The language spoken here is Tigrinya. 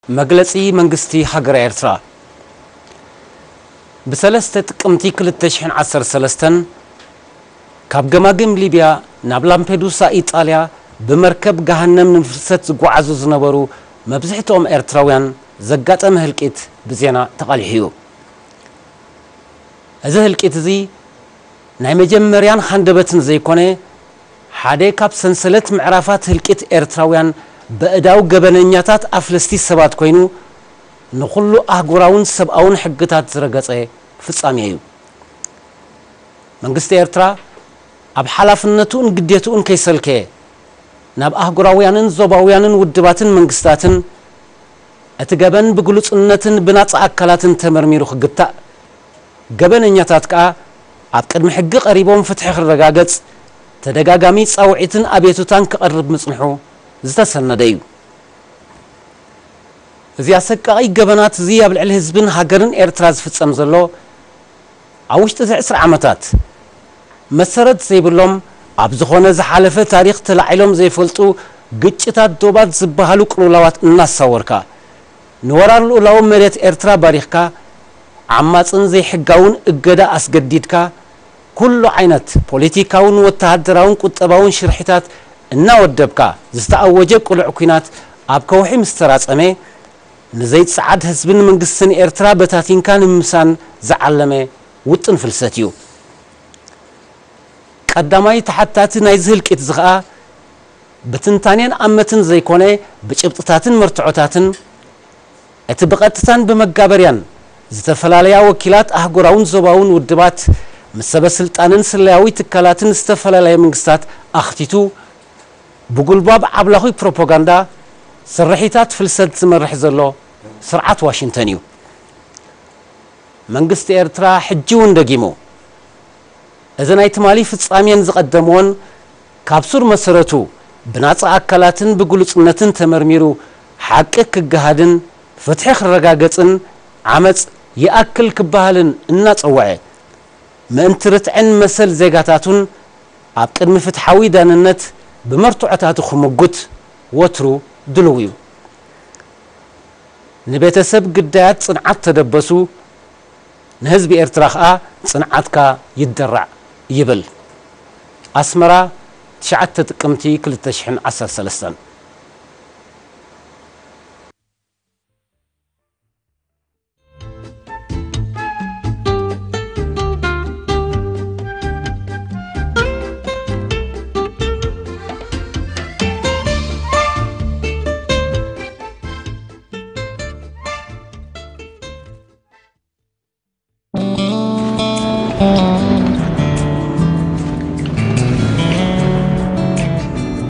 መግለጺ መንግስቲ ሃገረ ኤርትራ። ብ3 ጥቅምቲ ክልተ ሽሕን ዓሰርተ ሰለስተን ካብ ገማግም ሊብያ ናብ ላምፔዱሳ ኢጣልያ ብመርከብ ገሃነም ንፍልሰት ዝጓዓዙ ዝነበሩ መብዝሕትኦም ኤርትራውያን ዘጋጠመ ህልቂት ብዜና ተቓሊሑ እዩ። እዚ ህልቂት እዚ ናይ መጀመርያን ሃንደበትን ዘይኮነ፣ ሓደ ካብ ሰንሰለት ምዕራፋት ህልቂት ኤርትራውያን በእዳው ገበነኛታት ኣፍለስቲ ሰባት ኮይኑ፣ ንኹሉ ኣህጉራውን ሰብኣውን ሕግታት ዝረገጸ ፍጻሜ እዩ። መንግስቲ ኤርትራ ኣብ ሓላፍነቱን ግዴትኡን ከይሰልከየ፣ ናብ ኣህጉራውያንን ዞባውያንን ውድባትን መንግስታትን እቲ ገበን ብግሉጽነትን ብናጻ ኣካላትን ተመርሚሩ ክግታእ፣ ገበነኛታት ከኣ ኣብ ቅድሚ ሕጊ ቀሪቦም ፍትሒ ክረጋገጽ ተደጋጋሚ ጻውዒትን ኣቤቱታን ክቐርብ ምጽንሑ ዝተሰነደ እዩ። እዚ ኣሰቃቒ ገበናት እዚ ኣብ ልዕሊ ህዝብን ሃገርን ኤርትራ ዝፍጸም ዘሎ፣ ኣብ ውሽጢ እዚ ዕስራ ዓመታት መሰረት ዘይብሎም፣ ኣብ ዝኾነ ዝሓለፈ ታሪኽ ተላዒሎም ዘይፈልጡ ግጭታት ዶባት ዝበሃሉ ቅልውላዋት እናሳወርካ፣ ንወራር ልኡላዊ መሬት ኤርትራ ባሪኽካ፣ ዓማጽን ዘይሕጋውን እገዳ ኣስገዲድካ፣ ኩሉ ዓይነት ፖለቲካውን ወተሃደራውን ቁጠባውን ሽርሒታት እናወደብካ ዝተኣወጀ ቅሉዕ ኲናት ኣብ ከውሒ ምስ ተራጸመ፣ ንዘይጸዓድ ህዝብን መንግስትን ኤርትራ በታቲንካ ንምምሳን ዝዓለመ ውጥን ፍልሰት እዩ። ቀዳማይ ተሓታቲ ናይዚ ህልቂት እዚ ኸኣ ብትንታኔን ኣመትን ዘይኮነ፣ ብጭብጥታትን መርትዖታትን፣ እቲ ብቐጥታን ብመጋበርያን ዝተፈላለያ ወኪላት ኣህጉራውን ዞባውን ውድባት፣ ምስ ሰበ ስልጣንን ስለያዊ ትካላትን ዝተፈላለያ መንግስታት ኣኽቲቱ፣ ብጉልባብ ዓብላኹይ ፕሮፓጋንዳ ስርሒታት ፍልሰት ዝመርሕ ዘሎ ስርዓት ዋሽንግተን እዩ። መንግስቲ ኤርትራ ሕጂ እውን ደጊሙ፣ እዚ ናይ ትማሊ ፍጻሜን ዝቐደምዎን ካብ ሱር መሰረቱ ብናጻ ኣካላትን ብግሉጽነትን ተመርሚሩ ሓቂ ክገሃድን ፍትሒ ክረጋገጽን ዓመጽ ይኣክል ክበሃልን እናጸወዐ፣ ምእንቲ ርትዕን መሰል ዜጋታቱን ኣብ ቅድሚ ፍትሓዊ ዳንነት ብመርትዖታቱ ክምጉት ወትሩ ድሉው እዩ። ንቤተሰብ ግዳያት ጽንዓት ተደበሱ፣ ንህዝቢ ኤርትራ ኸኣ ጽንዓትካ ይደራዕ ይብል። ኣስመራ፣ ትሽዓተ ጥቅምቲ ክልተ ሽሕን ዓሰርተ ሰለስተን።